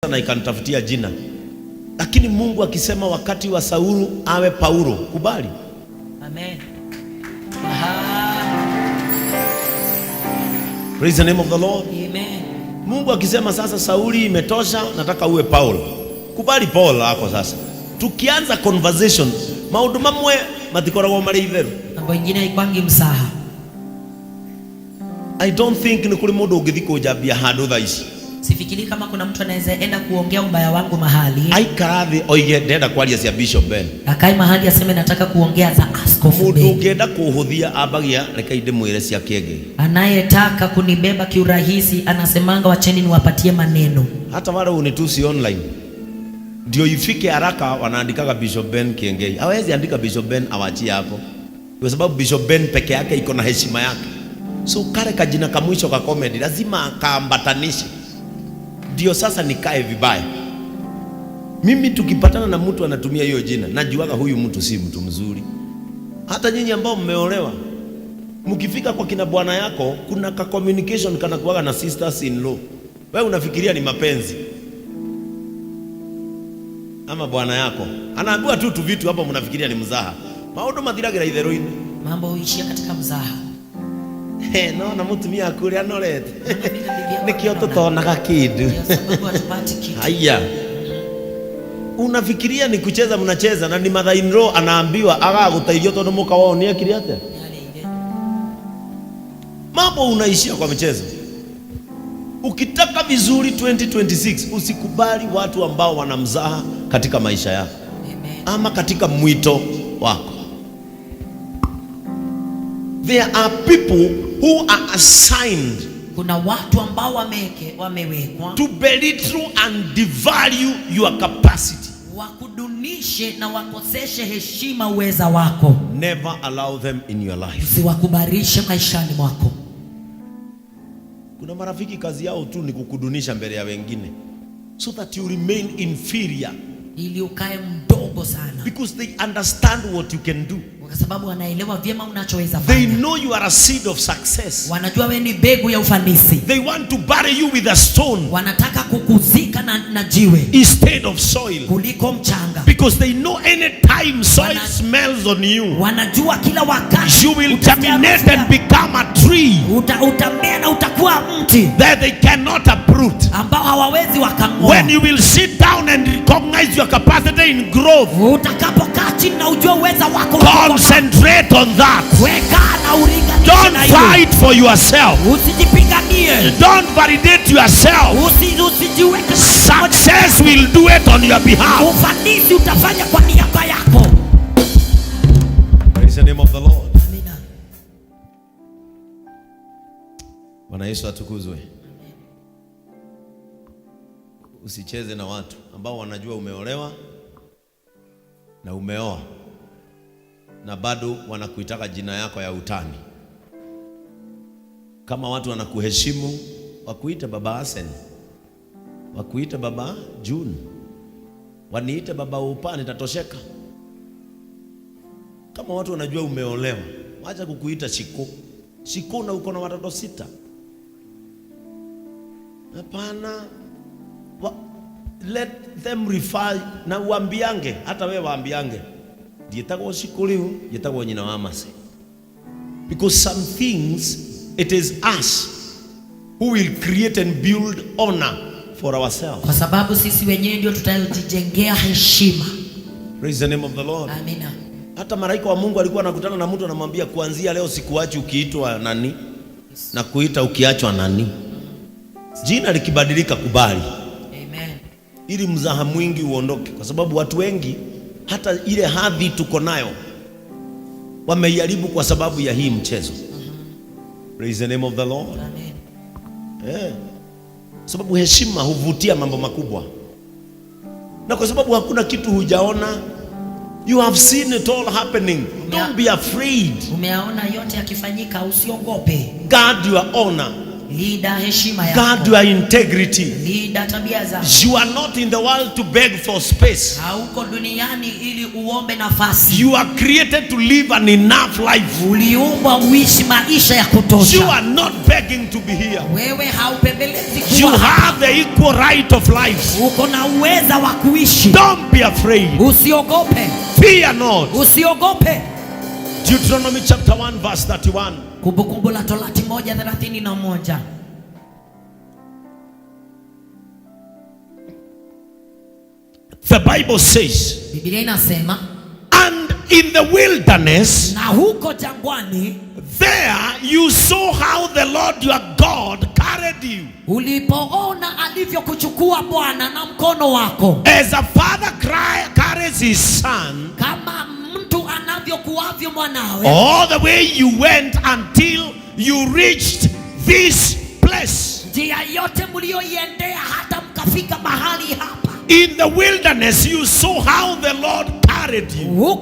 Na ikanitafutia jina. Lakini Mungu akisema wakati wa Saulu awe Paulo, kubali. Amen. Aha. Praise the name of the Lord. Amen. Mungu akisema sasa, Sauli imetosha, nataka uwe Paulo, kubali Paul lako sasa. Tukianza conversation, maundu mamwe matikoragwo mari itheru. Mambo ingine haikwangi msaha. I don't think ni kuri mundu ungithi kunjambia handu thaa ici. Sifikiri kama kuna mtu anaweza enda kuongea ubaya wangu mahali. Aikara thi oige ndenda kwaria cia Bishop Ben. Akae mahali aseme nataka kuongea za Askofu Mundu Ben. ungienda kuhuthia ambagia reke ndimwire cia Kiengei. Anayetaka kunibeba kiurahisi anasemanga wacheni niwapatie maneno. Hata wale unitusi online ndio ifike haraka, wanaandikaga Bishop Ben Kiengei. Hawezi andika Bishop Ben awachie hapo, kwa sababu Bishop Ben peke yake iko na heshima yake. So kale kajina kamwisho ka comedy lazima kaambatanishe, ndio sasa nikae vibaya. Mimi tukipatana na mtu anatumia hiyo jina, najuaga huyu mtu si mtu mzuri. Hata nyinyi ambao mmeolewa, mkifika kwa kina bwana yako, kuna ka communication kana kuwaga na sisters in law. Wewe unafikiria ni mapenzi ama bwana yako anaambiwa tu tu vitu hapo, mnafikiria ni mzaha. Maundu mathiragira itheru-inĩ. Mambo huishia katika mzaha. He, no na mutumia aku ũrĩa anorete. Naona vile bibi yako Nikio amenona. tutonaga kindu. Ndio sababu hatupati kitu. Haya, unafikiria ni kucheza mnacheza, na ni mother in law anaambiwa agagũteithio tondu mũka wao nĩ ekire atĩa. Yale ile. Mambo unaishia kwa mchezo. Ukitaka vizuri 2026, usikubali watu ambao wanamzaha katika maisha yako Amen. Ama katika mwito wako. There are people who are assigned Kuna watu ambao wamewekwa to belittle and devalue your capacity. Wakudunishe na wakoseshe heshima uweza wako. Never allow them in your life. Usiwakubarishe maishani mwako. Kuna marafiki kazi yao tu ni kukudunisha mbele ya wengine so that you remain inferior ili ukae mdogo sana, because they understand what you can do. Kwa sababu wanaelewa vyema unachoweza They fanya. know you are a seed of success. Wanajua wewe ni mbegu ya ufanisi. They want to bury you with a stone Wanataka kukuzika na jiwe instead of soil kuliko mchanga. Because they know anytime soil smells on you, Wanajua kila wakati you will utasikia germinate harufu and become a tree utamea na utakuwa mti that they cannot uproot. Ambao hawawezi wakang'oa. When you will sit down and recognize your capacity in growth, Utakapokaa chini na ujue uweza wako wa kukomaa, concentrate on that. weka na ulinganishe Don't na hiyo. fight for yourself. Usijipiganie, Don't validate yourself. Usijiweke. Success will do it on your behalf. Ufanisi utafanya kwa niaba yako. Praise the name of the Lord. Amina. Bwana Yesu atukuzwe. Usicheze na watu ambao wanajua umeolewa na umeoa na bado wanakuitaka jina yako ya utani. Kama watu wanakuheshimu, wakuite Baba Asen, wakuite Baba June, waniite Baba Upa, nitatosheka. Kama watu wanajua umeolewa, wacha kukuita Shiko. Shiko na uko na watoto sita. Hapana. Let them refer na uambiange, hata wewe waambiange. Ndietagwo Shiko riu, njĩtagwo nyina wa Mercy. Because some things it is us who will create and build honor for ourselves. Kwa sababu sisi wenyewe ndio tutajijengea heshima. Praise the name of the Lord. Amina. Hata malaika wa Mungu alikuwa anakutana na mtu anamwambia, kuanzia leo sikuachi ukiitwa nani na kuita ukiachwa nani. Jina likibadilika, kubali Amen. Ili mzaha mwingi uondoke, kwa sababu watu wengi hata ile hadhi tuko nayo wameiharibu kwa sababu ya hii mchezo. Praise the name of the Lord. Amen. Eh. Sababu heshima huvutia mambo makubwa, na kwa sababu hakuna kitu hujaona, you have seen it all happening. Don't be afraid. Umeaona yote yakifanyika, usiogope. Guard your honor. Linda heshima Guard yako. your integrity. Linda tabia zako. You are not in the world to beg for space. Hauko duniani ili uombe nafasi. You are created to live an enough life. Uliumbwa uishi maisha ya You kutosha. are not begging to be here. Wewe haupembelezi You kuwa hapa. have the equal right of life. Uko na uweza wa kuishi. Don't be afraid. Usiogope, Fear not. usiogope. Deuteronomy chapter 1 verse 31. Kumbukumbu la Torati 1:31. The Bible says, Biblia inasema, and in the wilderness, na huko jangwani there you saw how the Lord your God carried you. Ulipoona alivyokuchukua Bwana na mkono wako, As a father carries his son, kama mtu anavyokuavyo mwanawe, all the way you went until you reached this place. Njia yote mlioiendea hata mkafika mahali hapa. In the wilderness, you saw how the Lord carried you. Huko